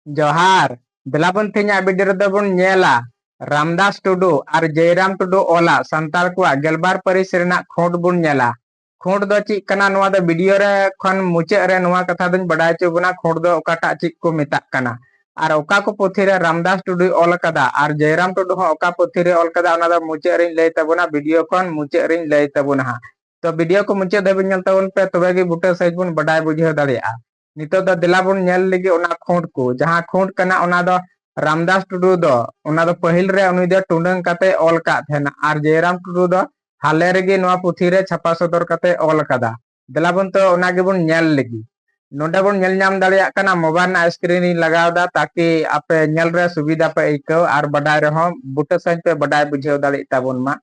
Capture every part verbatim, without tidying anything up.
ᱡᱚᱦᱟᱨ᱾ ᱫᱮᱞᱟ ᱵᱚᱱ ᱛᱮᱦᱮᱧᱟᱜ video ᱨᱮᱫᱚ ᱵᱚᱱ ᱧᱮᱞᱟ ᱨᱟᱢᱫᱟᱥ ᱴᱩᱰᱩ ᱟᱨ ᱡᱚᱭᱨᱟᱢ ᱴᱩᱰᱩ ᱚᱞᱟᱜ ᱥᱟᱱᱛᱟᱲ ᱠᱚᱣᱟᱜ ᱜᱮᱞᱵᱟᱨ ᱯᱟᱹᱨᱤᱥ ᱨᱮᱱᱟᱜ ᱠᱷᱩᱸᱴ ᱵᱚᱱ ᱧᱮᱞᱟ᱾ ᱠᱷᱩᱸᱴ ᱫᱚ ᱪᱮᱫ ᱠᱟᱱᱟ, ᱱᱚᱣᱟ ᱫᱚ video ᱨᱮ ᱠᱷᱚᱱ ᱢᱩᱪᱟᱹᱫ ᱨᱮ ᱱᱚᱣᱟ ᱠᱟᱛᱷᱟ ᱫᱚᱧ ᱵᱟᱰᱟᱭ ᱦᱚᱪᱚ ᱵᱚᱱᱟ, ᱠᱷᱩᱸᱴ ᱫᱚ ᱚᱠᱟᱴᱟᱜ ᱪᱮᱫ ᱠᱚ ᱢᱮᱛᱟᱜ ᱠᱟᱱᱟ᱾ ᱟᱨ ᱚᱠᱟ ᱠᱚ ᱯᱩᱛᱷᱤ ᱨᱮ ᱨᱟᱢᱫᱟᱥ ᱴᱩᱰᱩᱭ ᱚᱞ ᱟᱠᱟᱫᱟ ᱟᱨ ᱡᱚᱭᱨᱟᱢ ᱴᱩᱰᱩ ᱦᱚᱸ ᱚᱠᱟ ᱯᱩᱛᱷᱤ ᱨᱮ ᱚᱞ ᱟᱠᱟᱫᱟ, ᱚᱱᱟ ᱫᱚ ᱢᱩᱪᱟᱹᱫ ᱨᱤᱧ ᱞᱟᱹᱭ ᱛᱟᱵᱚᱱᱟ, video ᱠᱷᱚᱱ ᱢᱩᱪᱟᱹᱫ ᱨᱤᱧ ᱞᱟᱹᱭ ᱛᱟᱵᱚᱱᱟ ᱦᱟᱸᱜ᱾ ᱛᱚ video ᱠᱚ ᱢᱩᱪᱟᱹᱫ ᱫᱷᱟᱹᱵᱤᱡ ᱧᱮᱞ ᱛᱟᱵᱚᱱ ᱯᱮ, ᱛᱚᱵᱮ ᱜᱮ ᱵᱩᱴᱟᱹ ᱥᱟᱺᱦᱤᱡ ᱵᱚᱱ ᱵᱟᱰᱟᱭ ᱵᱩᱡᱷᱟᱹᱣ ᱫᱟᱲᱮᱭᱟᱜᱼᱟ᱾ ᱱᱤᱛᱚᱜ ᱫᱚ ᱫᱮᱞᱟ ᱵᱚᱱ ᱧᱮᱞ ᱞᱮᱜᱮ ᱚᱱᱟ ᱠᱷᱩᱸᱴ ᱠᱚ᱾ ᱡᱟᱦᱟᱸ ᱠᱷᱩᱸᱴ ᱠᱟᱱᱟ ᱚᱱᱟ ᱫᱚ ᱨᱟᱢᱫᱟᱥ ᱴᱩᱰᱩ ᱫᱚ, ᱚᱱᱟ ᱫᱚ ᱯᱟᱹᱦᱤᱞ ᱨᱮ ᱩᱱᱤ ᱫᱚ ᱴᱩᱰᱟᱹᱝ ᱠᱟᱛᱮ ᱚᱞ ᱠᱟᱫ ᱛᱟᱦᱮᱱᱟ ᱟᱨ ᱡᱚᱭᱨᱟᱢ ᱴᱩᱰᱩ ᱫᱚ ᱦᱟᱞᱮ ᱨᱮᱜᱮ ᱱᱚᱣᱟ ᱯᱩᱛᱷᱤ ᱨᱮ ᱪᱷᱟᱯᱟ ᱥᱚᱫᱚᱨ ᱠᱟᱛᱮ ᱚᱞ ᱟᱠᱟᱫᱟ᱾ ᱫᱮᱞᱟ ᱵᱚᱱ ᱛᱚ ᱚᱱᱟ ᱜᱮᱵᱚᱱ ᱧᱮᱞ ᱞᱮᱜᱮ᱾ ᱱᱚᱰᱮ ᱵᱚᱱ ᱧᱮᱞ ᱧᱟᱢ ᱫᱟᱲᱮᱭᱟᱜ ᱠᱟᱱᱟ, mobile ᱨᱮᱱᱟᱜ screen ᱨᱤᱧ ᱞᱟᱜᱟᱣ ᱮᱫᱟ, ᱛᱟᱠᱤ ᱟᱯᱮ ᱧᱮᱞ ᱨᱮ ᱥᱩᱵᱤᱫᱷᱟ ᱯᱮ ᱟᱹᱭᱠᱟᱹᱣ ᱟᱨ ᱵᱟᱰᱟᱭ ᱨᱮᱦᱚᱸ ᱵᱩᱴᱟᱹ ᱥᱟᱺᱦᱤᱡ ᱯᱮ ᱵᱟᱰᱟᱭ ᱵᱩᱡᱷᱟᱹᱣ ᱫᱟᱲᱮᱭᱟᱜ ᱛᱟᱵᱚᱱ ᱢᱟ᱾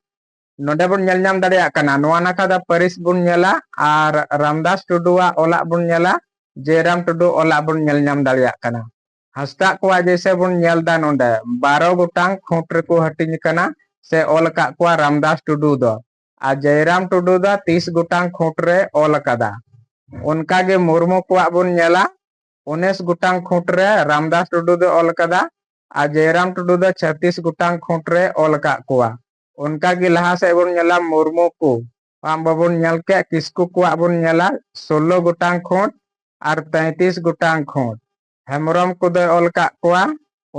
ᱱᱚᱰᱮ ᱵᱚᱱ ᱧᱮᱞ ᱧᱟᱢ ᱫᱟᱲᱮᱭᱟᱜ ᱠᱟᱱᱟ, ᱱᱚᱣᱟ ᱱᱟᱠᱷᱟ ᱫᱚ ᱯᱟᱹᱨᱤᱥ ᱵᱚᱱ ᱧᱮᱞᱟ ᱟᱨ ᱨᱟᱢᱫᱟᱥ ᱴᱩᱰᱩᱣᱟᱜ ᱚᱞᱟᱜ ᱵᱚᱱ ᱧᱮᱞᱟ, ᱡᱚᱭᱨᱟᱢ ᱴᱩᱰᱩ ᱚᱞᱟᱜ ᱵᱚᱱ ᱧᱮᱞ ᱧᱟᱢ ᱫᱟᱲᱮᱭᱟᱜ ᱠᱟᱱᱟ᱾ ᱦᱟᱸᱥᱫᱟᱜ ᱠᱚᱣᱟᱜ ᱡᱮᱭᱥᱮ ᱵᱚᱱ ᱧᱮᱞ ᱫᱟ, ᱱᱚᱰᱮ ᱵᱟᱨᱚ ᱜᱚᱴᱟᱝ ᱠᱷᱩᱸᱴ ᱨᱮᱠᱚ ᱦᱟᱹᱴᱤᱧ ᱟᱠᱟᱱᱟ ᱥᱮ ᱚᱞ ᱟᱠᱟᱫ ᱠᱚᱣᱟ ᱨᱟᱢᱫᱟᱥ ᱴᱩᱰᱩ ᱫᱚ, ᱟᱨ ᱡᱚᱭᱨᱟᱢ ᱴᱩᱰᱩ ᱫᱚ ᱛᱤᱥ ᱜᱚᱴᱟᱝ ᱠᱷᱩᱸᱴ ᱨᱮ ᱚᱞ ᱟᱠᱟᱫᱟ᱾ ᱚᱱᱠᱟᱜᱮ ᱢᱩᱨᱢᱩ ᱠᱚᱣᱟᱜ ᱵᱚᱱ ᱧᱮᱞᱟ, ᱩᱱᱤᱥ ᱜᱚᱴᱟᱝ ᱠᱷᱩᱸᱴ ᱨᱮ ᱨᱟᱢᱫᱟᱥ ᱴᱩᱰᱩ ᱫᱚ ᱚᱞ ᱟᱠᱟᱫᱟ ᱟᱨ ᱡᱚᱭᱨᱟᱢ ᱴᱩᱰᱩ ᱫᱚ ᱪᱷᱟᱛᱤᱥ ᱜᱚᱴᱟᱝ ᱠᱷᱩᱸᱴ ᱨᱮ ᱚᱞ ᱟᱠᱟᱫ ᱠᱚᱣᱟ᱾ ᱚᱱᱠᱟᱜᱮ ᱞᱟᱦᱟ ᱥᱮᱫ ᱵᱚᱱ ᱧᱮᱞᱟ ᱢᱩᱨᱢᱩ ᱠᱚ, ᱟᱢ ᱵᱟᱵᱚᱱ ᱧᱮᱞ ᱠᱮᱫ, ᱠᱤᱥᱠᱩ ᱠᱚᱣᱟᱜ ᱵᱚᱱ ᱧᱮᱞᱟ ᱥᱳᱞᱞᱳ ᱜᱚᱴᱟᱝ ᱠᱷᱩᱸᱴ ᱟᱨ ᱛᱮᱸᱭᱛᱤᱥ ᱜᱚᱴᱟᱝ ᱠᱷᱩᱸᱴ᱾ ᱦᱮᱢᱵᱨᱚᱢ ᱠᱚᱫᱚᱭ ᱚᱞ ᱟᱠᱟᱫ ᱠᱚᱣᱟ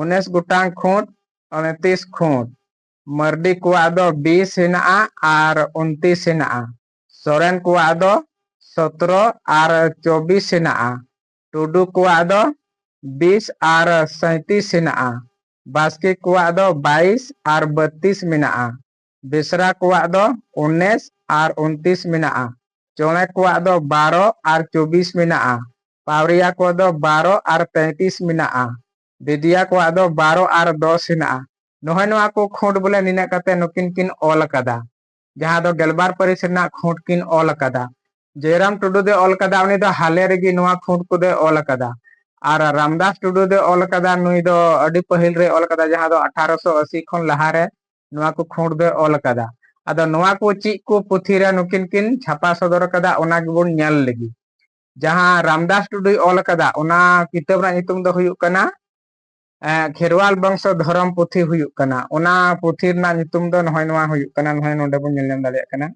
ᱩᱱᱤᱥ ᱜᱚᱴᱟᱝ ᱠᱷᱩᱸᱴ, ᱩᱱᱛᱤᱥ ᱠᱷᱩᱸᱴ᱾ ᱢᱟᱹᱨᱰᱤ ᱠᱚᱣᱟᱜ ᱫᱚ ᱵᱤᱥ ᱦᱮᱱᱟᱜᱼᱟ ᱟᱨ ᱩᱱᱛᱤᱥ ᱦᱮᱱᱟᱜᱼᱟ᱾ ᱥᱚᱨᱮᱱ ᱠᱚᱣᱟᱜ ᱫᱚ ᱥᱚᱛᱨᱚ ᱟᱨ ᱪᱚᱵᱵᱤᱥ ᱦᱮᱱᱟᱜᱼᱟ᱾ ᱴᱩᱰᱩ ᱠᱚᱣᱟᱜ ᱫᱚ ᱵᱤᱥ ᱟᱨ ᱥᱟᱸᱭᱛᱤᱥ ᱦᱮᱱᱟᱜᱼᱟ᱾ ᱵᱟᱥᱠᱮ ᱠᱚᱣᱟᱜ ᱫᱚ ᱵᱟᱭᱤᱥ ᱟᱨ ᱵᱟᱛᱛᱤᱥ ᱢᱮᱱᱟᱜᱼᱟ᱾ ᱵᱮᱥᱨᱟ ᱠᱚᱣᱟᱜ ᱫᱚ ᱩᱱᱤᱥ ᱟᱨ ᱩᱱᱛᱤᱥ ᱢᱮᱱᱟᱜᱼᱟ᱾ ᱪᱚᱬᱮ ᱠᱚᱣᱟᱜ ᱫᱚ ᱵᱟᱨᱚ ᱟᱨ ᱪᱚᱵᱵᱤᱥ ᱢᱮᱱᱟᱜᱼᱟ᱾ ᱯᱟᱣᱨᱤᱭᱟ ᱠᱚᱣᱟᱜ ᱫᱚ ᱵᱟᱨᱚ ᱟᱨ ᱛᱮᱸᱭᱛᱤᱥ ᱢᱮᱱᱟᱜᱼᱟ᱾ ᱵᱮᱫᱤᱭᱟ ᱠᱚᱣᱟᱜ ᱫᱚ ᱵᱟᱨᱚ ᱟᱨ ᱫᱚᱥ ᱦᱮᱱᱟᱜᱼᱟ᱾ ᱱᱚᱜᱼᱚᱭ ᱱᱚᱣᱟ ᱠᱚ ᱠᱷᱩᱸᱴ ᱵᱚᱞᱮ ᱱᱤᱱᱟᱹᱜ ᱠᱟᱛᱮ ᱱᱩᱠᱤᱱ ᱠᱤᱱ ᱚᱞ ᱟᱠᱟᱫᱟ, ᱡᱟᱦᱟᱸ ᱫᱚ ᱜᱮᱞᱵᱟᱨ ᱯᱟᱹᱨᱤᱥ ᱨᱮᱱᱟᱜ ᱠᱷᱩᱸᱴ ᱠᱤᱱ ᱚᱞ ᱟᱠᱟᱫᱟ᱾ ᱡᱚᱭᱨᱟᱢ ᱴᱩᱰᱩ ᱫᱚᱭ ᱚᱞ ᱟᱠᱟᱫᱟ, ᱩᱱᱤ ᱫᱚ ᱦᱟᱞᱮ ᱨᱮᱜᱮ ᱱᱚᱣᱟ ᱠᱷᱩᱸᱴ ᱠᱚᱫᱚᱭ ᱚᱞ ᱟᱠᱟᱫᱟ᱾ ᱟᱨ ᱨᱟᱢᱫᱟᱥ ᱴᱩᱰᱩ ᱫᱚᱭ ᱚᱞ ᱟᱠᱟᱫᱟ, ᱱᱩᱭ ᱫᱚ ᱟᱹᱰᱤ ᱯᱟᱹᱦᱤᱞ ᱨᱮᱭ ᱚᱞ ᱟᱠᱟᱫᱟ, ᱡᱟᱦᱟᱸ ᱫᱚ ᱟᱴᱷᱟᱨᱚᱥᱚ ᱟᱥᱤ ᱠᱷᱚᱱ ᱞᱟᱦᱟᱨᱮ ᱱᱚᱣᱟ ᱠᱚ ᱠᱷᱩᱸᱴ ᱫᱚᱭ ᱚᱞ ᱟᱠᱟᱫᱟ᱾ ᱟᱫᱚ ᱱᱚᱣᱟ ᱠᱚ ᱪᱮᱫ ᱠᱚ ᱯᱩᱛᱷᱤ ᱨᱮ ᱱᱩᱠᱤᱱ ᱠᱤᱱ ᱪᱷᱟᱯᱟ ᱥᱚᱫᱚᱨ ᱟᱠᱟᱫᱟ, ᱚᱱᱟ ᱜᱮᱵᱚᱱ ᱧᱮᱞ ᱞᱮᱜᱮ᱾ ᱡᱟᱦᱟᱸ ᱨᱟᱢᱫᱟᱥ ᱴᱩᱰᱩᱭ ᱚᱞ ᱟᱠᱟᱫᱟ, ᱚᱱᱟ ᱠᱤᱛᱟᱹᱵ ᱨᱮᱱᱟᱜ ᱧᱩᱛᱩᱢ ᱫᱚ ᱦᱩᱭᱩᱜ ᱠᱟᱱᱟ ᱮ, ᱠᱷᱮᱨᱣᱟᱞ ᱵᱚᱝᱥᱚ ᱫᱷᱚᱨᱚᱢ ᱯᱩᱛᱷᱤ ᱦᱩᱭᱩᱜ ᱠᱟᱱᱟ᱾ ᱚᱱᱟ ᱯᱩᱛᱷᱤ ᱨᱮᱱᱟᱜ ᱧᱩᱛᱩᱢ ᱫᱚ ᱱᱚᱜᱼᱚᱭ ᱱᱚᱣᱟ ᱦᱩᱭᱩᱜ ᱠᱟᱱᱟ, ᱱᱚᱜᱼᱚᱭ ᱱᱚᱰᱮ ᱵᱚᱱ ᱧᱮᱞ ᱧᱟᱢ ᱫᱟᱲᱮᱭᱟᱜ ᱠᱟᱱᱟ᱾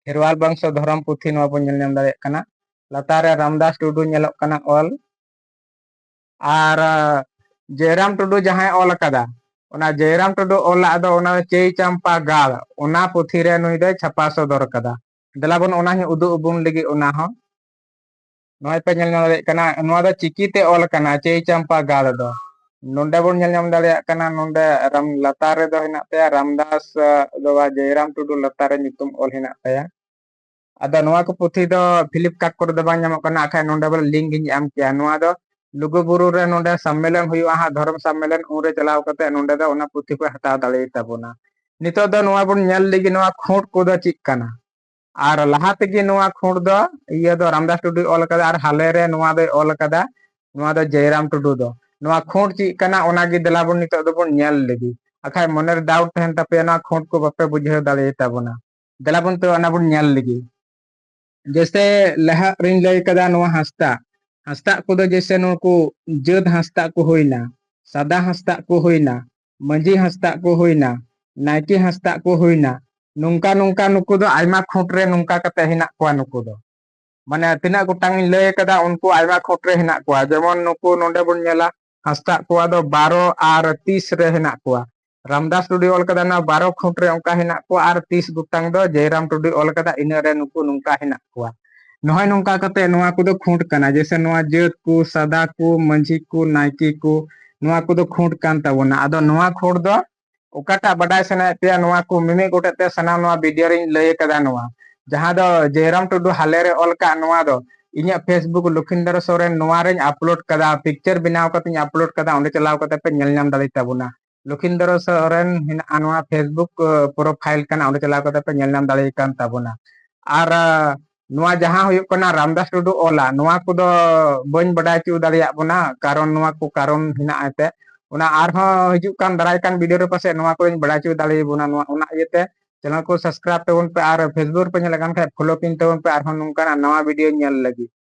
ᱠᱷᱮᱨᱣᱟᱞ ᱵᱚᱝᱥᱚ ᱫᱷᱚᱨᱚᱢ ᱯᱩᱛᱷᱤ, ᱱᱚᱣᱟ ᱵᱚᱱ ᱧᱮᱞ ᱧᱟᱢ ᱫᱟᱲᱮᱭᱟᱜ ᱠᱟᱱᱟ᱾ ᱞᱟᱛᱟᱨ ᱨᱮ ᱨᱟᱢᱫᱟᱥ ᱴᱩᱰᱩ ᱧᱮᱞᱚᱜ ᱠᱟᱱᱟ ᱚᱞ᱾ ᱟᱨ, ᱟ, ᱡᱚᱭᱨᱟᱢ ᱴᱩᱰᱩ ᱡᱟᱦᱟᱸᱭ ᱚᱞ ᱟᱠᱟᱫᱟ, ᱚᱱᱟ ᱡᱚᱭᱨᱟᱢ ᱴᱩᱰᱩ ᱚᱞᱟᱜ ᱫᱚ ᱚᱱᱟ ᱪᱟᱹᱭ ᱪᱟᱢᱯᱟ ᱜᱟᱲ, ᱚᱱᱟ ᱯᱩᱛᱷᱤ ᱨᱮ ᱱᱩᱭ ᱫᱚᱭ ᱪᱷᱟᱯᱟ ᱥᱚᱫᱚᱨ ᱟᱠᱟᱫᱟ᱾ ᱫᱮᱞᱟ ᱵᱚᱱ ᱚᱱᱟ ᱦᱚᱸ ᱩᱫᱩᱜ ᱟᱵᱚᱱ ᱞᱟᱹᱜᱤᱫ ᱚᱱᱟ ᱦᱚᱸ᱾ ᱱᱚᱜᱼᱚᱭ ᱯᱮ ᱧᱮᱞ ᱧᱟᱢ ᱫᱟᱲᱮᱭᱟᱜ ᱠᱟᱱᱟ, ᱱᱚᱣᱟ ᱫᱚ ᱪᱤᱠᱤ ᱛᱮ ᱚᱞ ᱟᱠᱟᱱᱟ, ᱪᱟᱹᱭ ᱪᱟᱢᱯᱟ ᱜᱟᱲ ᱫᱚ᱾ ᱱᱚᱰᱮ ᱵᱚᱱ ᱧᱮᱞ ᱧᱟᱢ ᱫᱟᱲᱮᱭᱟᱜ ᱠᱟᱱᱟ, ᱱᱚᱰᱮ ᱨᱟᱢ-, ᱞᱟᱛᱟᱨ ᱨᱮᱫᱚ ᱦᱮᱱᱟᱜ ᱛᱟᱭᱟ ᱨᱟᱢᱫᱟᱥ, ᱟ, ᱫᱚ ᱵᱟ, ᱡᱚᱭᱨᱟᱢ ᱴᱩᱰᱩ ᱞᱟᱛᱟᱨ ᱨᱮ ᱧᱩᱛᱩᱢ ᱚᱞ ᱦᱮᱱᱟᱜ ᱛᱟᱭᱟ᱾ ᱟᱫᱚ ᱱᱚᱣᱟ ᱠᱚ ᱯᱩᱛᱷᱤ ᱫᱚ Flipkart ᱠᱚᱨᱮ ᱫᱚ ᱵᱟᱝ ᱧᱟᱢᱚᱜ ᱠᱟᱱᱟ, ᱟᱠᱷᱟᱡ ᱱᱚᱰᱮ ᱵᱚᱞᱮ link ᱤᱧ ᱮᱢ ᱠᱮᱭᱟ᱾ ᱱᱚᱣᱟ ᱫᱚ ᱞᱩᱜᱩᱵᱩᱨᱩ ᱨᱮ ᱱᱚᱰᱮ ᱥᱚᱢᱢᱮᱞᱚᱱ ᱦᱩᱭᱩᱜᱼᱟ ᱦᱟᱸᱜ, ᱫᱷᱚᱨᱚᱢ ᱥᱚᱢᱢᱮᱞᱚᱱ, ᱩᱱᱨᱮ ᱪᱟᱞᱟᱣ ᱠᱟᱛᱮ ᱱᱚᱰᱮ ᱫᱚ ᱚᱱᱟ ᱯᱩᱛᱷᱤ ᱠᱚ ᱦᱟᱛᱟᱣ ᱫᱟᱲᱮᱭᱟᱜ ᱛᱟᱵᱚᱱᱟ᱾ ᱱᱤᱛᱚᱜ ᱫᱚ ᱱᱚᱣᱟ ᱵᱚᱱ ᱧᱮᱞ ᱞᱮᱜᱮ, ᱱᱚᱣᱟ ᱠᱷᱩᱸᱴ ᱠᱚᱫᱚ ᱪᱮᱫ ᱠᱟᱱᱟ᱾ ᱟᱨ ᱞᱟᱦᱟ ᱛᱮᱜᱮ ᱱᱚᱣᱟ ᱠᱷᱩᱸᱴ ᱫᱚ, ᱤᱭᱟᱹ ᱫᱚ ᱨᱟᱢᱫᱟᱥ ᱴᱩᱰᱩᱭ ᱚᱞ ᱟᱠᱟᱫᱟ ᱟᱨ ᱦᱟᱞᱮ ᱨᱮ ᱱᱚᱣᱟ ᱫᱚᱭ ᱚᱞ ᱟᱠᱟᱫᱟ, ᱱᱚᱣᱟ ᱫᱚ ᱡᱚᱭᱨᱟᱢ ᱴᱩᱰᱩ ᱫᱚ᱾ ᱱᱚᱣᱟ ᱠᱷᱩᱸᱴ ᱪᱮᱫ ᱠᱟᱱᱟ, ᱚᱱᱟᱜᱮ ᱫᱮᱞᱟ ᱵᱚᱱ ᱱᱤᱛᱚᱜ ᱫᱚᱵᱚᱱ ᱧᱮᱞ ᱞᱮᱜᱮ᱾ ᱟᱠᱷᱟᱡ ᱢᱚᱱᱮᱨᱮ doubt ᱛᱟᱦᱮᱱ ᱛᱟᱯᱮᱭᱟ, ᱱᱚᱣᱟ ᱠᱷᱩᱸᱴ ᱠᱚ ᱵᱟᱯᱮ ᱵᱩᱡᱷᱟᱹᱣ ᱫᱟᱲᱮᱭᱟᱛᱟᱵᱚᱱᱟ᱾ ᱫᱮᱞᱟ ᱵᱚᱱ ᱛᱚ ᱚᱱᱟ ᱵᱚᱱ ᱧᱮᱞ ᱞᱮᱜᱮ᱾ ᱡᱮᱭᱥᱮ ᱞᱟᱦᱟ ᱨᱤᱧ ᱞᱟᱹᱭ ᱠᱟᱫᱟ, ᱱᱚᱣᱟ ᱦᱟᱸᱥᱫᱟ, ᱦᱟᱸᱥᱫᱟ ᱠᱚᱫᱚ ᱡᱮᱭᱥᱮ ᱱᱩᱠᱩ ᱡᱟᱹᱛ ᱦᱟᱸᱥᱫᱟ ᱠᱚ ᱦᱩᱭᱱᱟ, ᱥᱟᱫᱟ ᱦᱟᱸᱥᱫᱟ ᱠᱚ ᱦᱩᱭᱱᱟ, ᱢᱟᱹᱡᱷᱤ ᱦᱟᱸᱥᱫᱟ ᱠᱚ ᱦᱩᱭᱱᱟ, ᱱᱟᱭᱠᱮ ᱦᱟᱸᱥᱫᱟ ᱠᱚ ᱦᱩᱭᱱᱟ, ᱱᱚᱝᱠᱟ ᱱᱚᱝᱠᱟ ᱱᱩᱠᱩ ᱫᱚ ᱟᱭᱢᱟ ᱠᱷᱩᱸᱴ ᱨᱮ ᱱᱚᱝᱠᱟ ᱠᱟᱛᱮ ᱦᱮᱱᱟᱜ ᱠᱚᱣᱟ᱾ ᱱᱩᱠᱩ ᱫᱚ ᱢᱟᱱᱮ ᱛᱤᱱᱟᱹᱜ ᱜᱚᱴᱟᱝ ᱤᱧ ᱞᱟᱹᱭ ᱠᱟᱫᱟ, ᱩᱱᱠᱩ ᱟᱭᱢᱟ ᱠᱷᱩᱸᱴ ᱨᱮ ᱦᱮᱱᱟᱜ ᱠᱚᱣᱟ᱾ ᱡᱮᱢᱚᱱ ᱱᱩᱠᱩ ᱱᱚᱰᱮ ᱵᱚᱱ ᱧᱮᱞᱟ, ᱦᱟᱸᱥᱫᱟ ᱠᱚᱣᱟᱜ ᱫᱚ ᱵᱟᱨᱚ ᱟᱨ ᱛᱤᱥ ᱨᱮ ᱦᱮᱱᱟᱜ ᱠᱚᱣᱟ᱾ ᱨᱟᱢᱫᱟᱥ ᱴᱩᱰᱩᱭ ᱚᱞ ᱠᱟᱫᱟ, ᱱᱚᱣᱟ ᱵᱟᱨᱚ ᱠᱷᱩᱸᱴ ᱨᱮ ᱚᱱᱠᱟ ᱦᱮᱱᱟᱜ ᱠᱚᱣᱟ, ᱟᱨ ᱛᱤᱥ ᱜᱚᱴᱟᱝ ᱫᱚ ᱡᱚᱭᱨᱟᱢ ᱴᱩᱰᱩᱭ ᱚᱞ ᱠᱟᱫᱟ, ᱤᱱᱟᱹ ᱨᱮ ᱱᱩᱠᱩ ᱱᱚᱝᱠᱟ ᱦᱮᱱᱟᱜ ᱠᱚᱣᱟ᱾ ᱱᱚᱜᱼᱚᱭ ᱱᱚᱝᱠᱟ ᱠᱟᱛᱮ ᱱᱚᱣᱟ ᱠᱚᱫᱚ ᱠᱷᱩᱸᱴ ᱠᱟᱱᱟ, ᱡᱮᱭᱥᱮ ᱱᱚᱣᱟ ᱡᱟᱹᱛ ᱠᱚ, ᱥᱟᱫᱟ ᱠᱚ, ᱢᱟᱹᱡᱷᱤ ᱠᱚ, ᱱᱟᱭᱠᱮ ᱠᱚ, ᱱᱚᱣᱟ ᱠᱚᱫᱚ ᱠᱷᱩᱸᱴ ᱠᱟᱱ ᱛᱟᱵᱚᱱᱟ᱾ ᱟᱫᱚ ᱱᱚᱣᱟ ᱠᱷᱩᱸᱴ ᱫᱚ ᱚᱠᱟᱴᱟᱜ ᱵᱟᱰᱟᱭ ᱥᱟᱱᱟᱭᱮᱫ ᱯᱮᱭᱟ, ᱱᱚᱣᱟ ᱠᱚ ᱢᱤᱢᱤᱫ ᱜᱚᱴᱮᱡ ᱛᱮ ᱥᱟᱱᱟᱢ ᱱᱚᱣᱟ video ᱨᱮᱧ ᱞᱟᱹᱭ ᱟᱠᱟᱫᱟ᱾ ᱱᱚᱣᱟ ᱡᱟᱦᱟᱸ ᱫᱚ ᱡᱚᱭᱨᱟᱢ ᱴᱩᱰᱩ ᱦᱟᱞᱮ ᱨᱮ ᱚᱞ ᱠᱟᱜ, ᱱᱚᱣᱟ ᱫᱚ ᱤᱧᱟᱹᱜ Facebook ᱞᱚᱠᱷᱤᱱᱫᱚᱨ ᱥᱚᱨᱮᱱ, ᱱᱚᱣᱟ ᱨᱮᱧ upload ᱠᱟᱫᱟ, picture ᱵᱮᱱᱟᱣ ᱠᱟᱛᱮᱧ upload ᱠᱟᱫᱟ, ᱚᱸᱰᱮ ᱪᱟᱞᱟᱣ ᱠᱟᱛᱮ ᱯᱮ ᱧᱮᱞ ᱧᱟᱢ ᱫᱟᱲᱮ ᱛᱟᱵᱚᱱᱟ᱾ ᱞᱚᱠᱷᱤᱱᱫᱚᱨ ᱥᱚᱨᱮᱱ ᱦᱮᱱᱟᱜᱼᱟ, ᱱᱚᱣᱟ Facebook, ᱟ, profile ᱠᱟᱱᱟ, ᱚᱸᱰᱮ ᱪᱟᱞᱟᱣ ᱠᱟᱛᱮ ᱯᱮ ᱧᱮᱞ ᱧᱟᱢ ᱫᱟᱲᱮᱭᱟᱜ ᱠᱟᱱ ᱛᱟᱵᱚᱱᱟ᱾ ᱟᱨ, ᱟ, ᱱᱚᱣᱟ ᱡᱟᱦᱟᱸ ᱦᱩᱭᱩᱜ ᱠᱟᱱᱟ ᱨᱟᱢᱫᱟᱥ ᱴᱩᱰᱩ ᱚᱞᱟ, ᱱᱚᱣᱟ ᱠᱚᱫᱚ ᱵᱟᱹᱧ ᱵᱟᱰᱟᱭ ᱦᱚᱪᱚ ᱫᱟᱲᱮᱭᱟᱜ ᱵᱚᱱᱟ, ᱠᱟᱨᱚᱱ ᱱᱚᱣᱟ ᱠᱚ ᱠᱟᱨᱚᱱ ᱦᱮᱱᱟᱜ ᱮᱱᱛᱮ᱾ ᱚᱱᱟ ᱟᱨᱦᱚᱸ ᱦᱤᱡᱩᱜ ᱠᱟᱱ ᱫᱟᱨᱟᱭ ᱠᱟᱱ video ᱨᱮ ᱯᱟᱥᱮᱡ ᱱᱚᱣᱟ ᱠᱚᱧ ᱵᱟᱰᱟᱭ ᱦᱚᱪᱚ ᱫᱟᱲᱮᱭᱟᱵᱚᱱᱟ, ᱱᱚᱣᱟ, ᱚᱱᱟ ᱤᱭᱟᱹᱛᱮ channel ᱠᱚ subscribe ᱛᱟᱵᱚᱱ ᱯᱮ, ᱟᱨ Facebook ᱨᱮᱯᱮ ᱧᱮᱞᱮᱫ ᱠᱟᱱ ᱠᱷᱟᱡ follow pin ᱛᱟᱵᱚᱱ ᱯᱮ, ᱟᱨᱦᱚᱸ ᱱᱚᱝᱠᱟᱱᱟᱜ ᱱᱟᱣᱟ video ᱧᱮᱞ ᱞᱟᱹᱜᱤᱫ᱾